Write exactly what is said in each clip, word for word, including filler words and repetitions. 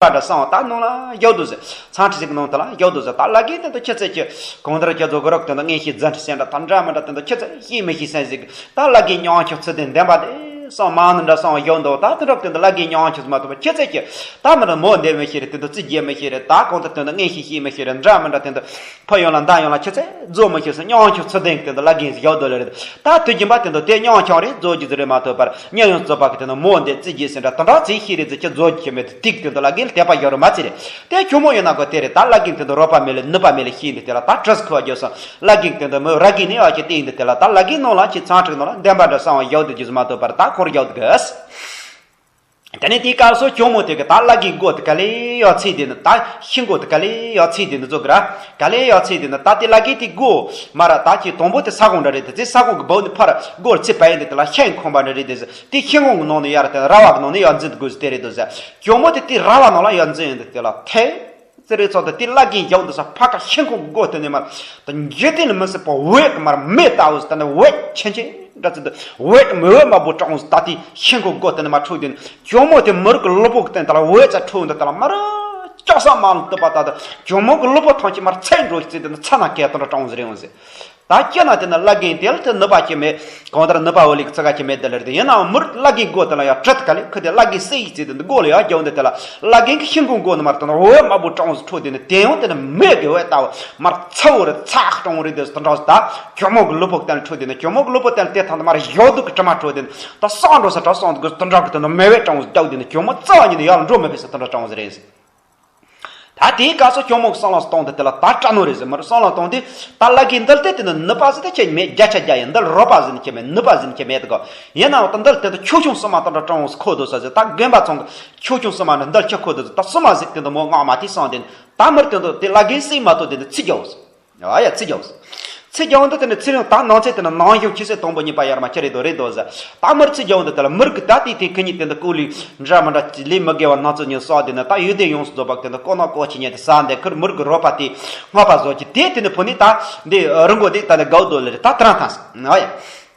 པ་འདྲ་སང་ད་ནང་ལ་བཞག་འདུག་ཟེར། ཚང་ཁྲི་ཟིག་ནང་དུ་ལ་བཞག་འདུག་ཟེར། ད་བླ་རྒན་དེ་ཚོ་ཁྱེད་ཚོས་ཀྱི་གང་ལྟར་ཁྱེད་ཚོ་གི་རོགས་དེ་ཚོ་ངན་ཤེས་རྫུན་སེམས་འདྲ་ད་འདྲ་མི་འདྲ་དེ་ཚོ་ཁྱེད་ཚོས་ཤེས་མི་ཤེས་སེམས་ཟིག་ད་བླ་རྒན་མྱོང་ཆོག་ཚུལ་དེ་འདེམས་པ་དེ་སང་མང་ནི་འདྲ་སང་བཞག་འདུག་ད་དེ་རོགས་དེ་ཚོ་བླ་རྒན་མྱོང་ཆོག་མ་ཐུབ་པ་ཁྱེད་ཚོས་ཀྱི་ད་མི་འདྲ་མོ་འདེམས་མི་ཤེས་རེད། དེ་ཚོ་རྩིས་རྒྱག་མི་ཤེས་རེད། ད་གང་ལྟར་དེ་ཚོ་ངན་ཤེས་ཤེས་མི་ཤེས་རེད། འདྲ་མི་འདྲ་དེ་ཚོ་ཕ་ཡོང་ལ་མདའ་ཡོང་ལ་ཁྱེད་ཚོས་རྫོགས་མི་ཤེས་སོང་། མྱོང་ཆོག་ཚུལ་དེ་དེ་ཚོ་བླ་རྒན་ཟིག་བཞག་འདུག་ལེ་རེད། ད་དུས་རྒྱུན་པ་དེ་ཚོ་དེ་མྱོང་ཆོག་རེད། རྫོགས་རྒྱུ་ཟིག་རེད་མ་ཐུབ་པར་ཉམས་མྱོང་རྩོད་པ་གི་དེ་ཚོ་མོ་འདེམས་རྩིས་རྒྱག་སེམས་འདྲ་དེ་འདྲ་རྩིས་ཤེས་རེད་ཟེར་ཁྱེད་རྫོགས་རྒྱུ་ཁྱེད་མེད་དེ་ཏིག་དེ་ཚོ་བླ་རྒན་དད་པ་བཞག་རོགས་མ་རྩིས་རེད། དེ་ཁྱོད་མོ་ཡིན་ན་གོ་དེ་རེད། ད་བླ་རྒན་དེ་ཚོ་རོགས་པ་མེད་ལེ་ནུས་པ་མེད་ལེ་ཤེས་འདི་དེ་ལ་ད་གྲི་ཟིག་ཁུར་བ་རྒྱག་སོང་། བླ་རྒན་དེ་ཚོ་མོ་ར་རྒན་ནི་ཨ་ཁྱེད་དེ་ཡིན་འདི་དེ་ལ་ད་བླ་རྒན་ནང་ལ་ཁྱེད་ཚང་ཁྲིག་ནང་ལ་འདེམས་པ་འདྲ་སང་བ་བཞག་འདུག་རྒྱུ་མ་ཐུབ་པར་ད་འཁོར་བཞག་འདུག་གི། དེ་ནས་དེའི་སྐབས་སུ་གྱོང་མོ་དེ་གི་ད་བླ་རྒན་མགོ་དེ་ག་ལེ་ཡོད་ཚིག་དེ་ནི་ད་ཤི་མགོ་དེ་ག་ལེ་ཡོད་ཚིག་དེ་ནི་བཟོ་གི་ར། ག་ལེ་ཡོད་ཚིག་དེ་ནི་ད་དེ་བླ་རྒན་དེ་མགོ་མ་ར་ད་ཀྱི་དང་པོ་དེ་ས་ཁོངས་འདྲ་རེད། དེ་ཚེ་ས་ཁོངས་ཀྱི་བོད་ནི་ཕར་མགོར་ཚེ་བལ་ཡིན་དེ་དེ་ལ་ཤིང་ཁོང་པ་འདྲ་རེད། དེ་ཚེ་དེ་ཤིང་ཁོང་གི་ནང་ནས་ཡར་དེ་ར་བ་གི་ནང་ནས་ཡར་འཛིན་དགོས་ཟེར་དེ་རེད་དོ་ཟེར། གྱོང་མོ་དེ་དེ་ར་བ་ནང་ལ་ཡར་འཛིན་ཡིན་དེ་དེ་ལ་ཐལ། ཟེར་རེད་ཚོགས་དང་དེ་བླ་རྒན་ཡག་འདུག་ས་ཕ་ཁ་ཤིང་ཁོང་གི་སྒོ་དེ་ནས་མར་དང་འཇིག་རྟེན་ལ་མི་སྲིད་པ་འོད་ཀྱི་མར་མེ་ལྟ་བུ་ཟེར་ད་ནི་འོད་ཆེན་ཆེན་འདྲ་ཚོད་དུ་འོད་མི་འོད་མ་བུ་གྲོང་ཟེར་ད་དེ་ཤིང་ཁོང་གི་སྒོ་དེ་ནས་མར་འཕྲོས་དེ་ནི་གྱོང་མོ་དེ་མི་རིགས་ཀྱི་གློ་བུར་གི་སྟེང་དེ་ལ་འོད་ཙམ་འཕྲོས་འདི་དེ་ལ་མར་ལྕགས་ས་མ་ལ་བཏུབ་པ་ད་དུ་གྱོང་མོ་གི་གློ་བུར་ཐང་ཆེ་མར་ཚད་འགྲོ་ཞིག་ཚེ་དེ་ནི་ཚ་ན་སྐད་དོ་འདྲ་གྲོང་ཟེར་རེད་འོང་ཟེར། ད་སྐྱེ་ན་དེ་ནི་བླ་རྒན་དེ་ལ་དེ་ནུས་པ་ཅི་མེད། གང་ལྟར་ནུས་པ་འོ་ལིག་ཚ་ག་ཅི་མེད་དེ་ལ་རེད། ཡིན་ནའང་མུར་བླ་རྒན་སྒོ་དེ་ལ་ཡང་གྲི་དེ་ག་ལེ་ཁུ་དེ་བླ་རྒན་སྲེ་ཡིག་ཚིག་དེ་འདི་སྒོ་ལ་ཡང་རྒྱུག་འདི་དེ་ལ་བླ་རྒན་གི་ཤིང་ཁོང་སྒོ་ནི་མར་དེ་ནི་འོད་དམར་པོ་གྲང་བོ་འཕྲོ་དེ་ནི་དེ་ཡང་དེ་ནི་མེ་གི་འོད་ལྟ་བུ་མར་ཚ་བོ་རེད། ཚ་གྲང་བོ་རེད། དེ་དེ་འདྲ་ད་གྱོང་མོ་གི་གློ་བུར་སྟེང་འཕྲོ་དེ་ནི་གྱོང་མོ་གི་གློ་བུར་སྟེང་དེ་ཐང་དུ་མར་ཡོག་དུག་གི་དྲི་མ་འཕྲོ་དེ་ནི་ད་སང་འགྲོ་ས་གྲ་སང་དུ་གི་དེ་འདྲ་གི་དེ་ནི་མེ་འོད་གྲང་བོ་རྒྱུག་དེ་ནི་གྱོང་མོ་རྩ་བ་ཉིད་ནས་ཡར་འགྲོ་མི་ཕོད་ས་དེ་འདྲ་གྲང་བོ་ཟེར་རེད། ད་དེའི་སྐབས་སུ་གྱོང་མོ་གི་བསམ་བློ་གཏོང་དེ་དེ་ལ་ད་སྐྲག་ནོ་རེད་ཟེར། མར་བསམ་བློ་གཏོང་དེ་ད་བླ་རྒན་འདི་ལ་དེ་དེ་ནི་ནུས་པ་ཟེར་དེ་ཁྱེད་མེད། བརྒྱ་ཆ་བརྒྱ་ཡིན། འདི་ལ་རོགས་པ་ཟེར་ནི་ཁྱེད་མེད། ནུས་པ་ཟེར་ནི་ཁྱེད་མེད་དེ་གོ། ཡིན་ནའང་ད་འདི་ལ་དེ་ད་ཆོས་སྐྱོང་སྲུང་མ་དེ་འདྲ་གྲོང་ཟེར་ཁོ་དོ་ས་ཟེར། ད་དགོན་པ་ཚང་གི་ཆོས་སྐྱོང་སྲུང་མ་འདི་འདི་ལ་ཁྱེད་ཁོ་དོ་ཟེར། ད་སྲུང་མ་ཟིག་དེ་འདི་མོ་ངག་མ་དེ་སང་དེ་ནི་ད་མར་དེ་འདི་དེ་བླ་རྒན་སྲེ་མ་ཐུབ་དེ་ནི་ཚིག་རྒྱག་ཟེར། ཨ་ཡ་ཚིག་རྒྱག་ཟེར། ཚིག་རྒྱག་འདི་དེ་ནི་ཚིག་རིང་ད་ནང་ཚེ་དེ་ནི་ནང་བཞིན་ཁྱི་སེ་དང་པོ་གཉིས་པ་ཡར་མ་ཁྱེར་རེད་དོ་རེད་དོ་ཟེར། ད་མར་ཚིག་རྒྱག་འདི་དེ་ལ་མུར་གི་ད་དེ་དེ་ཁི་གཉིས་དེ་འདི་ཀུ་ལི་འདྲ་མི་འདྲ་ལས་མི་དགེ་བ་སྣ་ཚོགས་ཉིད་བསགས་དེ་ནི་ད་ཡུལ་དེ་ཡོངས་སུ་རྫོགས་པ་དེ་འདི་ཀོ་ནག་ཀོ་ཆེ་ཉེ་དེ་ཟ་འདི་ཁུར་མུར་གི་རོ་པ་དེ་སྔགས་པ་བཟོ་གི་དེ་དེ་ནི་ཕུ་ནི་ད་འདི་རི་མགོ་དེ་ད་ནི་དགའ་བོ་དོ་ལེ་རེད། ད་དེ་རང་ཐང་ཟེར། ཨ་ཡ།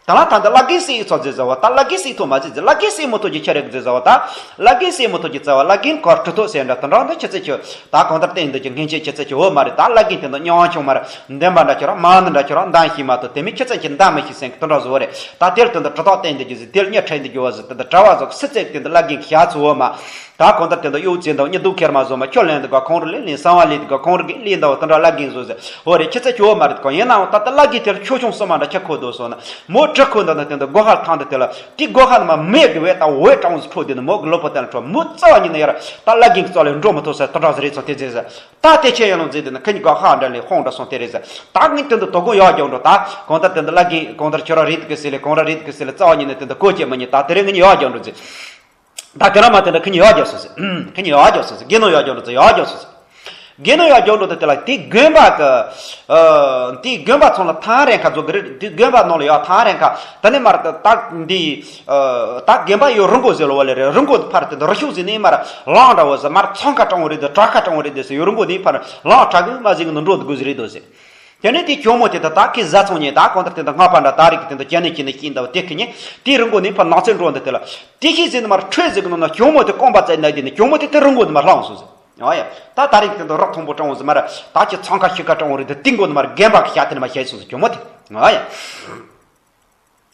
ད་ལ་ད་འདི་བླ་རྒན་སྲེ་ཡིག་ཚོགས་ཟེར་ཟེར་བ་ད་བླ་རྒན་སྲེ་ཐུབ་མ་ཟེར་ཟེར། བླ་རྒན་སྲེ་མི་ཐུབ་ཀྱི་ཆ་རེད་ཟེར་ཟེར་བ་ད་བླ་རྒན་སྲེ་མི་ཐུབ་ཀྱི་ཟེར་བ་བླ་རྒན་གར་ཁྲི་ཐོག་ཟེར་འདྲ་དེ་འདྲ་འདི་ཁྱི་ཚེ་ཁྱོད་ད་གང་ལྟར་བསྟན་འདི་ཀྱི་སྔན་ཆད་ཁྱི་ཚེ་ཁྱོད་འོ་མ་རེད། ད་བླ་རྒན་དེ་འདི་མྱོང་ཆུང་མ་རེད། འདེམས་པ་འདྲ་ཁྱོད་རང་མ་ནི་འདྲ་ཁྱོད་རང་འདང་ཤི་མ་ཐུབ་དེ་མི་ཁྱི་ཚེ་ཁྱི་འདང་མི་ཤི་སེང་གི་དེ་འདྲ་བཟོ་བ་རེད། ད་དེར་དེ་འདི་གྲི་ཐོག་བསྟན་འདི་ཀྱི་ཟེར། དེར་གཉིད་ཁྲིད་འདི་ཀྱི་བ་ཟེར། དེ་འདི་གྲྭ་བ་ཟོག་སི་ཚེ་དེ་འདི་བླ་རྒན་གྱི་ཞག་ཚོ་འོ་མ། ད་གང་ལྟར་དེ་འདི་གཡོག་ཅན་དང་གཉིད་སྡུག་ཁྱེར་མ་བཟོ་མ། ཁྱོད་ལེན་འདི་ག་ཁོང་རུ་ལེན་ལེན་གསང་བ་ལེན་འདི་ག་ཁོང་རུ་གི་ལེན་འདི་བ་དེ་འདྲ་བླ་རྒན་བཟོ་ཟེར། འོ་རེད། ཁྱི་ཚེ་ཁྱོད་འོ་མ་རེད་གོ། ཡིན་ནའང་ད་ལྟ་བླ་རྒན་དེར་ཆོས་སྐྱོང་སྲུང་མ་འདྲ་ཁྱི་ཁོ་དོ་སོང་ན་མོ་གྲི་ཁོ་འདི་ན་དེ་འདི་སྒོ་ཁར་ཐང་འདི་དེ་ལ་དེ་སྒོ་ཁ་ནས་མ་མེ་གི་འོད་ད་འོད་གྲང་བོ་ཟིག་འཕྲོ་དེ་ནི་མོ་གི་གློ་བུར་སྟེང་ལ་འཕྲོ། མོ་རྩ་བ་ཉིད་ནས་ཡར་ད་བླ་རྒན་གི་རྩ་ལས་འགྲོ་མི་ཐུབ་ཟེར། དེ་འདྲ་ཟིག་རེད་ཚོ། དེ་ཟེར་ཟེར། ད་དེ་ཁྱེད་ཡང་ལོང་ཟེར་དེ་ན་ཁྱི་གཉིས་ཀ་ཧ་འདྲ་ལས་ཁོང་འདྲ་སོང་དེ་རེད་ཟེར། ད་ངས་དེ་འདི་དོ་དགོང་ཡག་རྒྱག་འགྲོ། ད་གང་ལྟར་དེ་འདི་བླ་རྒན་གང་ལྟར་ཁྱོད་རང་རེད་གི་ཟེར་ལེ་གང་རང་རེད་གི་ཟེར་ལེ་རྩ་བ་ཉིད་ནས་དེ་འདི་གོ་ཅེས་མ་ཉིད་ད་དེ་རིང་ངས་ཡག་རྒྱག་འགྲོ་ཟེར། ད་དེ་རང་མ་དེ་འདྲ་ཁྱི་གཉིས་ཡག་རྒྱག་སོང་ཟེར། ཁྱི་གཉིས་ཡག་རྒྱག་སོང་ཟེར། དགེ་ནང་ཡག་རྒྱག་འགྲོ་ཟེར། ཡག་རྒྱག་སོང་ཟེར། དགེ་ནང་ཡག་རྒྱག་འགྲོ་དེ་དེ་ལ་དེ་དགོན་པ་གི་ཨ་དེ་དགོན་པ་ཚང་ལ་ཐང་རན་ཁ་བཟོ་གི་རེད། དེ་དགོན་པ་ནང་ལ་ཡག་ཐང་རན་ཁ་དེ་ནས་མར་ད་ད་འདི་ཨ་ད་དགོན་པ་ཡོད་རི་མགོ་ཟེར་ལོ་བ་ལེ་རེད། རི་མགོ་ཕར་དེ་འདི་རི་ཤུག་ཟེར་ནས་མར་ལང་འདྲ་བོ་ཟེར། མར་ཚང་ཁ་གྲང་བོ་རེད་དེ་བྲག་ཁ་གྲང་བོ་རེད་དེ་ཟེར། ཡོད་རི་མགོ་དེ་ཕར་ལང་དྲག་གི་མ་ཟིག་གི་འདི་འགྲོ་དགོས་ཟེར་རེད་དོ་ཟེར། དེ་ནས་དེ་གྱོང་མོ་དེ་ད་ད་ཁི་བཟའ་ཚང་ཉིད་ད་གང་ལྟར་དེ་ད་སྔགས་པ་འདྲ་ད་རིགས་དེ་ད་ཅན་ནས་ཅི་ནས་ཤིང་འདབ་དེ་ཁི་ཉིད་དེ་རི་མགོ་ནས་ཕར་ནགས་ཚལ་འགྲོ་འདི་དེ་ལ་དེ་ཤི་ཟིན་ནས་མར་ཁྲོས་ཟིག་གི་ནང་ན་གྱོང་མོ་དེ་རྐང་པ་བཙལ་ན་དེ་ནས་གྱོང་མོ་དེ་དེ་རི་མགོ་ནས་མར་ལྷུང་སོང་ཟེར། ཨ་ཡ། ད་ད་རིགས་དེ་ད་རོགས་མཐོན་པོ་གྲང་བོ་ཟེར་མར་ད་ཁྱི་ཚང་ཁ་ཤི་ཁ་གྲང་བོ་རེད་དེ་དེ་མགོ་ནས་མར་རྒན་པ་གི་ཤ་དེ་ནས་མར་ཤི་སོང་ཟེར་གྱོང་མོ་དེ། ཨ་ཡ།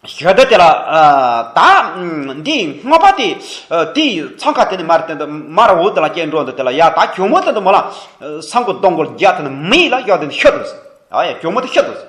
ཞོ་ད་དེ་ལ་ཨ་ད་འདི་སྔགས་པ་དེ་ཨ་དེ་ཚང་ཁ་དེ་ནས་མར་དེ་འདི་མར་འོ་དེ་ལ་སྐྱེལ་འགྲོ་འདི་དེ་ལ་ཡ་ད་གྱོང་མོ་དེ་འདི་མོ་ལ་ཨ་ས་མགོ་གདོང་མགོ་རྒྱ་དེ་ནས་མི་ཡི་ལ་ཡ་དེ་ནས་ཤི་འདུག་ཟེར། ཨ་ཡ་གྱོང་མོ་དེ་ཤི་འདུག་ཟེར།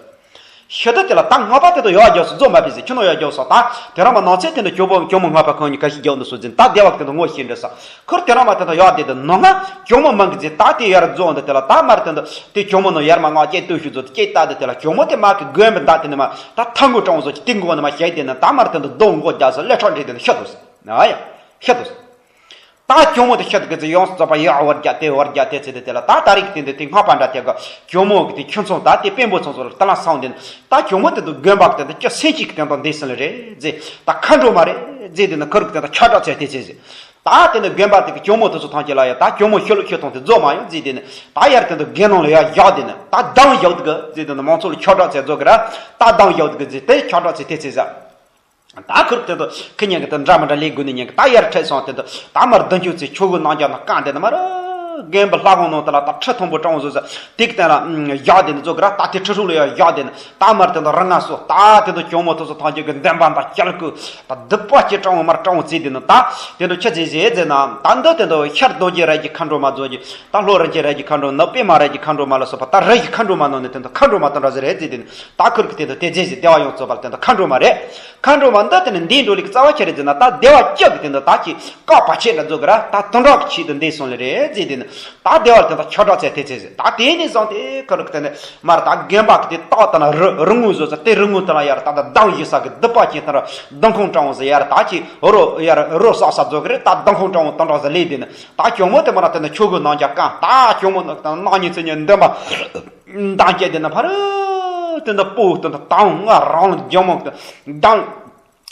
ཤི་ད་དེ་ལ་ད་སྔགས་པ་དེ་དུ་ཡག་རྒྱག་སོང་རྫོགས་མ་པའི་ཟེར། ཁྱི་ནོ་ཡག་རྒྱག་སོང་། ད་དེ་རང་མ་ནང་ཚེ་དེ་འདི་གྱོང་མོ་གྱོང་མོ་སྔགས་པ་ཁོང་གཉིས་ཁ་ཤས་རྒྱག་འདུག་སོང་ཟེར། ད་བདེ་བ་དེ་འདི་ངོ་ཤེས་འདྲ་ས་ཁུར་དེ་རང་མ་དེ་དུ་ཡག་དེ་དུ་ནོ་ང་གྱོང་མོ་མང་གི་ཟེར། ད་དེ་ཡར་རྫོགས་འདི་དེ་ལ་ད་མར་དེ་འདི་དེ་གྱོང་མོ་ནོ་ཡར་མ་ངག་ཅེ་ལྟོས་ཤུགས་རྫོགས་དེ་ཅེ་ད་དེ་དེ་ལ་གྱོང་མོ་དེ་མ་གི་དགོན་པའི་མདའ་དེ་ནས་མ། ད་ཐང་གོ་གྲོང་བཟོ་གི་ཏིང་གོ་ནས་མ་བཤད་དེ་ན་ད་མར་དེ་འདི་གདོང་མགོ་རྒྱག་སོང་། ཀླད་ཁྲག་འདྲེས་དེ་ནས་ཤི་འདུག་ཟེར། ཨ་ཡ་ཤི་འདུག་ཟེར། ད་གྱོང་མོ་དེ་ཤི་འདུག་གི་ཟེར། ཡོངས་སུ་རྫོགས་པ་ཡག་བར་རྒྱ་དེ་བར་རྒྱ་དེ་ཚེ་དེ་དེ་ལ་ད་ད་རིགས་དེ་འདི་དེ་སྔགས་པ་འདྲ་དེ་ག་གྱོང་མོ་གི་དེ་ཁྱུ་ཚང་ད་དེ་དཔོན་པོ་ཚང་ཚོ་ལ་ད་ལ་སང་དེ་ན་ད་གྱོང་མོ་དེ་འདི་དགོན་པ་གི་དེ་འདི་ཅི་སེམས་ཅིག་གི་དེ་དང་འདི་སེམས་ལ་རེད་ཟེར། ད་ཁ་འགྲོ་མ་རེད་ཟེར། དེ་ན་ཁུར་གི་དེ་ད་ཁྱ་གྲགས་ཚད་དེ་ཚེ་ཟེར། ད་དེ་ནི་དགོན་པ་དེ་གི་གྱོང་མོ་དེ་ཚོ་ཐང་ཆེ་ལ་ཡ་ད་གྱོང་མོ་ཤི་ལོ་ཤི་ཐང་དེ་རྫོགས་མ་ཡོང་ཟེར། དེ་ནི་ད་ཡར་དེ་འདི་དགེ་སྣང་ལ་ཡ་བཞག་དེ་ནི་ད་གདང་བཞག་དེ་གི་ཟེར། དེ་ནི་མང་ཚོགས་ལ་ཁྱ་གྲགས་ཚད་རྫོགས་གི་ར་ད་གདང་བཞག་དེ་གི་ཟེར། དེ་ཁྱ་གྲགས་ཚད་དེ་ཚེ་ཟེར། ད་ཁུར་དེ་དུ་ཁི་ཉན་གི་དུ་འདྲ་མི་འདྲ་ལས་དགོས་ནི་ཉན་གི་ད་ཡར་ཁྲིད་སོང་། དེ་དུ་ད་མར་བདུན་ཅུ་ཚེ་ཆོས་གོས་གནང་རྒྱ་ན་རྐང་དེ་ནི་མར་རྒན་པོ་ལྷ་ཁང་ནང་དུ་ལ་ད་ཁྲི་མཐོན་པོ་སྤྲང་བོ་བཟོ་ས་དེ་གི་སྟེང་ལ་བཞག་དེ་ནི་བཟོ་གི་ར། ད་དེ་ཁྲི་ཧྲུག་ལ་ཡར་བཞག་དེ་ནི་ད་མར་དེ་དུ་རི་ང་སོ་ད་དེ་དུ་གྱོང་མོ་དུ་སོ་ཐང་ཅིག་གི་འདན་པ་ད་སྐྱལ་ཀུ་ད་སྡུག་པ་ཅིག་སྤྲང་བོ་མར་སྤྲང་བོ་བརྩིས་དེ་ནི་ད་དེ་དུ་ཁྱི་ཟེ་ཟེ་ཟེ་ན་ད་འདི་དེ་དུ་ཤར་རྡོ་རྗེ་ར་གི་མཁའ་འགྲོ་མ་བཟོ་གི་ད་ལྷོ་རིན་ཆེན་ར་གི་མཁའ་འགྲོ་ནུབ་པད་མ་ར་གི་མཁའ་འགྲོ་མ་ལ་སོགས་པ་ད་ར་གི་མཁའ་འགྲོ་མ་ནང་ནས་དེ་དུ་མཁའ་འགྲོ་མ་དང་འདྲ་ཟེ་རེད་བརྩིས་དེ་ནི། ད་ཁུར་གི་དེ་དུ་དེ་རྗེས་སུ་སྡེ་བ་ཡོངས་རྫོགས་པར་དེ་དུ་མཁའ་འགྲོ་མ་རེད། མཁའ་འགྲོ་མ་འདི་དེ་ནི་འདིའི་འགྲོ་ལུགས་རྩ་བ་ཁྱེར་རེད་ཟེར་ན་ད་སྡེ་བ་བཅུ་གི་དེ་དུ་ད་ཀྱི་བཀག་པ་ཆེ་འདྲ་བཟོ་གི་ར། ད་དུང་དྲག་གི་ཆེད་དུ་འདས་སོང་ལེ་རེད་ཟེར་དེ་ནི་ད་སྡེ་བ་དེ་དུ་ཁྱོད་དྲག་ཚེ་དེ་ཚེ་ཟེར། ད་དེ་ནི་བཟང་དེ་ཁུར་གི་དེ་ནི་མར་ད་རྒན་པ་གི་དེ་རྟགས་ལྟ་ན་རི་རི་ངོས་བཟོ་ཟེར། དེ་རི་ངོས་དེ་ལ་ཡར་ད་ད་མདངས་ཡོད་ས་གི་སྡུག་པ་ཅན་དེ་ར་མདུང་ཁུང་སྤྲང་བོ་ཟེར། ཡར་ད་ཀྱི་རོ་ཡར་རོ་བསགས་ས་བཟོ་གི་རེད། ད་མདུང་ཁུང་སྤྲང་བོ་དུང་དྲག་ཟེར་ལེ་དེ་ནི་ད་གྱོང་མོ་དེ་མར་དེ་ནི་ཆོས་གོས་གནང་རྒྱ་རྐང་ད་གྱོང་མོ་ནི་ནག་ཉིན་ཚེ་ཉིན་འདོན་པ། མདང་སྐྱེས་དེ་ན་ཕ་རུ་དེ་འདི་སྤུ་དེ་འདི་དང་ང་རང་ལ་ཇོ་མོ་དེ་མདང་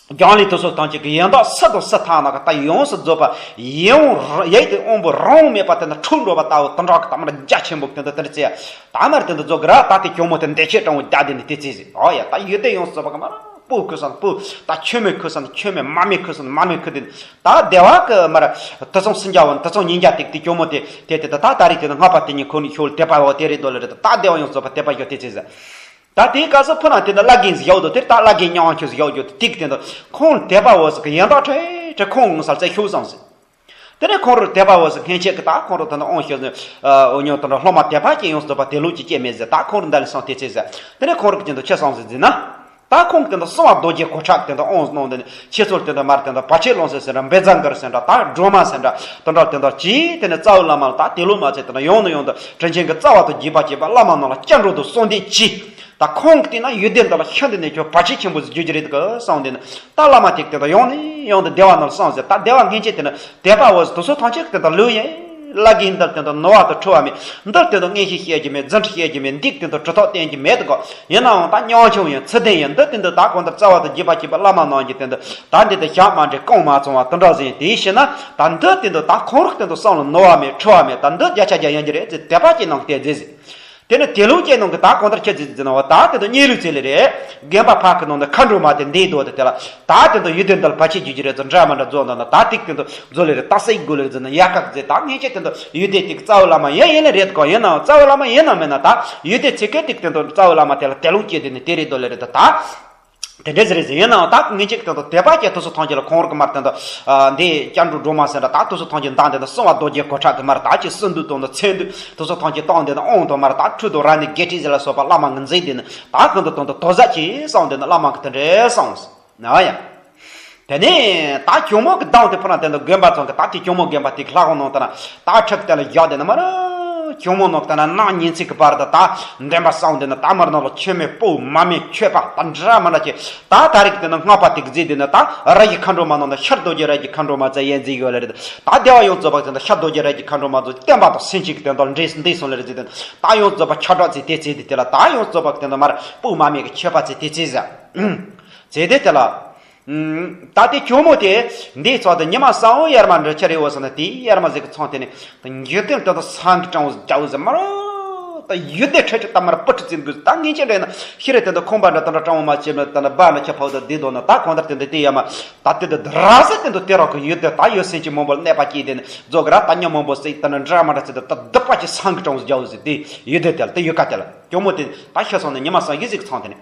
རྒྱང་ལི་དུ་སོ་དང་གཅིག་གི་ཡན་དག་སུ་དང་སུ་ཐང་ན་ག་ད་ཡོངས་སུ་རྫོགས་པ་ཡིད་འོང་ཡིད་དེ་དབང་པོ་རང་མེད་པ་དེ་ན་འཁྲུག་འགྲོ་བ་ལྟ་བུ་དུང་དྲག་གི་ད་མར་རྒྱ་ཆེན་པོ་དེ་འདི་དེར་བརྩི་ད་མར་དེ་འདི་རྫོགས་གི་ར། ད་དེ་གྱོང་མོ་དེ་འདི་ཆེ་དྲང་བོ་རྒྱ་དེ་ནི་དེ་བརྩི་ཟེར། ཨོ་ཡ་ད་ཡོད་དེ་ཡོངས་སུ་རྫོགས་པ་ག་མར་སྤུ་ཁུ་སང་སྤུ་ད་ཆོས་མེད་ཁུ་སང་ཆོས་མེད་མ་མེད་ཁུ་སང་མ་མེད་ཁུ་དེ་ད་སྡེ་བ་གི་མར་དུ་སོང་སུན་རྒྱ་བོ་དུ་སོང་ཉིན་རྒྱ་དེ་དེ་གྱོང་མོ་དེ་དེ་དེ་ད་ད་ད་རེས་དེ་ན་སྔགས་པ་དེ་ཉིད་ཁོ་ནི་ཤོལ་དད་པ་བོ་དེ་རེད་དོ་ལེ་རེད། ད་སྡེ་བ་ཡོངས་རྫོགས་པ་དད་པ་ཡོད་དེ་ཚེ་ཟེར། ད་དེའི་སྐབས་སུ་ཕུ་ན་དེ་ན་བླ་རྒན་ཟིག་ཡོད་དོ། དེར་ད་བླ་རྒན་ཉང་ཁྱོད་ཟིག་ཡོད་རྒྱུ་དེ་དེ་དེ་ཁོང་དད་པ་བོ་ཟིག་གི་ཡན་དག་ཁྲེ་ཁྲེ་ཁོང་ངོ་སར་བཙལ་ཤོག་བསམ་ཟིག་དེ་ནས་ཁོང་རུ་དད་པ་བོ་ཟིག་སྔན་ཆད་ཀྱི་ད་ཁོང་རུ་ད་ན་ཨོང་ཤོད་ཟིག་ཨོ་ཉོ་ད་ན་སློབ་མ་དད་པ་ཅན་ཡོངས་སུ་རྫོགས་པ་དེ་ལུགས་ཀྱི་སྐྱེ་མེད་ཟིག་ད་ཁོང་རུ་འདི་ལ་སོང་དེ་ཚེ་ཟིག་དེ་ནས་ཁོང་རུ་གི་ཅན་དུ་ཆེ་སོང་ཟིག་ཟིན་ན། ད་ཁོང་གི་དེ་འདྲ་གསང་བ་རྡོ་རྗེ་གོ་ཁྲབ་དེ་འདྲ་ཨོང་གནང་དེ་ནི་ཁྱེད་ཚོར་དེ་འདྲ་མར་དེ་འདྲ་བར་ཆད་སློང་ཟེར་ཟེར་འདྲ་ད་སྒྲོལ་མ་ཟེར་འདྲ་ད་འདྲ་དེ་འདྲ་ཅི་དེ་ནི་རྩ་བའི་བླ་མ་ལ་ད་དེ་ལོ་མ་ཚད་དེ་འདྲ་ཡོང་ནི་ཡོང་དུ་དྲིན་ཆེན་གྱི་རྩ་བ་དང་རྒྱས་པ་བྱེད་པ་བླ་མ་རྣམས་ལ་སྐྱབས་འགྲོ་དུ་གསོལ་འདེབས་ཅི། ད་ཁོང་གི་དེ་ན་ཡུལ་སྡེ་འདི་ལ་ཤིན་ཏུ་ནས་ཁྱོད་བར་ཆད་ཆེན་པོ་ཟིག་རྒྱུ་རྒྱུ་རེད་གི་གསུངས་དེ་ནི་ད་བླ་མ་དེ་དེ་འདྲ་ཡོང་ནི་ཡོང་དུ་སྡེ་བ་རྣམས་ལ་གསུངས་ཟེར། ད་སྡེ་བ་སྔན་ཆད་དེ་ནི་དད་པ་འོ་དུ་སོ་ཐམས་ཅད་དེ་འདྲ་ལོས་ཡིན། བླ་རྒན་འདིར་དེ་འདྲ་ནོར་བ་དང་འཁྲུལ་བ་མེད། འདིར་དེ་འདྲ་མངོན་ཤེས་བཤད་རྒྱུ་མེད། རྫུ་འཕྲུལ་བཤད་རྒྱུ་མེད། འདི་དེ་འདྲ་གྲུབ་ཐོབ་བསྟན་རྒྱུ་མེད་དོ། ཡིན་ནའང་ད་ཉམ་ཆུང་ཡིན། ཚུལ་ལྡན་ཡིན། འདི་དེ་འདྲ་ད་གང་ལྟར་རྩ་བ་དང་རྒྱས་པ་བྱེད་པ་བླ་མ་རྣམས་ཀྱིས་དེ་འདྲ་ད་འདི་དེ་ཞག་མ་འདྲེས་རྐང་མ་བཙོང་བ་དེ་འདྲ་ཟིན་དེའི་ཕྱིར་ན་ད་འདི་དེ་འདྲ་ད་ཁོང་རུ་དེ་འདྲ་བསམ་བློ་ནོར་བ་མེད། འཁྲུལ་བ་མེད། ད་འདི་བརྒྱ་ཆ་བརྒྱ་ཡིན་རྒྱུ་རེད་ཟེར་དད་པ་ཅན་རྣམས་ཀྱིས་དེ་ཟེར། དེ་ནི་དེ་ལུགས་ཅན་རྣམས་ཀྱིས་ད་གང་ལྟར་ཁྱེད་ཀྱིས་ཟེར་ན་བ་ད་དེ་འདྲ་གཉིས་ལུགས་ཚེ་ལས་རེད། རྒན་པ་ཕ་གི་ནང་ནས་མཁའ་འགྲོ་མ་དེ་འདས་འདུག་དེ་དེ་ལ་ད་དེ་འདྲ་ཡུལ་སྡེ་འདི་ལ་བར་ཆད་རྒྱུ་རྒྱུ་རེད་ཚོ་འདྲ་མ་འདྲ་རྫོགས་འདུག་ན་ད་ཏིག་དེ་འདྲ་རྫོགས་ལེ་རེད། ད་སྲིད་དགོས་ལེ་རེད་ཟེར་ན་ཡག་ག་ཟེར། ད་ངས་ཁྱེད་དེ་འདྲ་ཡུལ་སྡེ་ཏིག་རྩ་བའི་བླ་མ་ཡིན་ཡིན་ལེ་རེད་གོ་ཡིན་ནའང་རྩ་བའི་བླ་མ་ཡིན་ནམ་མིན་ན་ད་ཡུལ་སྡེ་ཚེ་གེ་ཏིག་དེ་འདྲ་རྩ་བའི་བླ་མ་དེ་ལ་དེ་ལུགས་ཀྱི་དེ་ནི་དེ་རེད་འདུག་ལེ་རེད། ད་ད་དེ་འདྲ་ཟེར་རེད་ཟེར། ཡིན་ནའང་ད་ངས་ཁྱེད་དེ་འདྲ་དད་པ་ཅན་དུ་སོ་ཐམས་ཅད་ལ་ཁོང་རུ་གི་མར་དེ་འདྲ་འདི་སྐྱབས་འགྲོ་སྒྲོལ་མ་ཟེར་འདྲ་ད་དུ་སོ་ཐམས་ཅད་མདང་དེ་འདྲ་གསང་བ་རྡོ་རྗེ་གོ་ཁྲབ་དེ་མར་ད་ཅི་སུ་འདུག་དང་འདི་ཚེ་འདུག་དུ་སོ་ཐམས་ཅད་བཏང་དེ་འདྲ་ཨོང་དང་མར་ད་ཁྲུ་དང་ར་ནི་དགེ་ཁྲི་ཟེར་ལ་སོགས་པ་བླ་མ་གི་མཛད་དེ་ནི་ད་གང་དུ་དང་དུ་དོ་ཟ་ཅི་གསུངས་དེ་ནི་བླ་མ་གི་དེ་འདྲ་གསུངས་ན་ཡང་། དེ་ནས་ད་གྱོང་མོ་གི་གདངས་དེ་ཕུ་ན་དེ་འདྲ་དགོན་པ་ཚང་གི་ད་དེ་གྱོང་མོ་དགོན་པ་དེ་གི་ལྷ་ཁང་ནང་དེ་ན་ད་ཁྲི་གི་དེ་ལ་བཞག་དེ་ན་མར་གྱོང་མོ་ནང་དེ་ན་ནག་ཉིན་ཚིག་གི་བར་དུ་ད་འདོན་པ་གསུངས་དེ་ན་ད་མར་ནང་ལ་ཆོས་མེད་དཔའ་བོ་མ་མེད་མཆོད་པ་ད་འདྲ་མ་འདྲ་ཅི། ད་ད་རིག་དེ་ན་སྔགས་པ་དེ་གི་མཛད་དེ་ན་ད་ར་ཡི་མཁའ་འགྲོ་མ་ནང་ན་ཤར་རྡོ་རྗེ་ར་ཡི་མཁའ་འགྲོ་མ་ཙེ་ཡན་མཛད་ཡོད་ལེ་རེད། ད་སྡེ་བ་ཡོངས་རྫོགས་པ་དེ་ན་ཤར་རྡོ་རྗེ་ར་ཡི་མཁའ་འགྲོ་མ་ཚོ་བསྟན་པ་དང་སེམས་ཅན་གྱི་དོན་དུ་འདྲེས་འདྲེས་སོང་ལེ་རེད་ཟེར་དེ་ན་ད་ཡོངས་རྫོགས་པ་ཁྱབ་བསྒྲགས་ཚེ་དེ་ཚེ་དེ་དེ་ལ་ད་ཡོངས་རྫོགས་པ་དེ་ན་མར་དཔའ་བོ་མ་མེད་ཀྱི་མཆོད་པ་ཚེ་དེ་ཚེ་ཟ། ཚེ་དེ་དེ་ལ། ད་དེ་གྱོང་མོ་དེ་འདིའི་ཚོགས་དེ་ཉི་མ་གསང་བོ་ཡར་མ་འདྲ་ཆ་རེ་བོ་སོང་ན་དེའི་ཡར་མ་ཟིག་གི་ཚོང་དེ་ནི་ད་འགྱོད་དེ་ད་ད་སང་གི་གྲང་བོ་རྒྱ་བོ་ཟིག་མ་རོ། ད་ཡུལ་དེ་ཁྲོད་ཀྱི་ད་མར་སྤུ་ཁྲི་བཙན་དགོས་ད་ངེས་ཅན་རེད་ན་ཤི་རེ་དེ་ད་ཁོང་པ་འདྲ་ད་འདྲ་གྲང་བོ་མ་བྱེད་མ་ད་ན་བ་ན་ཁྱ་ཕའུ་ད་དེ་དོ་ན་ད་གང་ལྟར་དེ་འདི་དེ་ཡར་མ་ད་དེ་ད་ར་ཟེ་དེ་འདུག་དེ་རོགས་ཀྱི་ཡུལ་དེ་ད་ཡོད་སེམས་ཀྱི་མང་པོ་གནས་པ་སྐྱེས་དེ་ནི་རྫོགས་གི་ར་ད་ཉ་མང་པོ་སྲེག་ད་ན་འདྲ་མ་འདྲ་ཚེ་ད་ད་སྡུག་པ་ཅིག་སང་གི་གྲང་བོ་རྒྱ་བོ་ཟིག་དེ་ཡུལ་དེ་དེ་ལ་དེ་ཡུལ་ཀ་དེ་ལ་གྱོང་མོ་དེ་ད་ཤི་སོང་ན་ཉི་མ་གསང་གི་ཟིག་གི་ཚོང་དེ་ནི།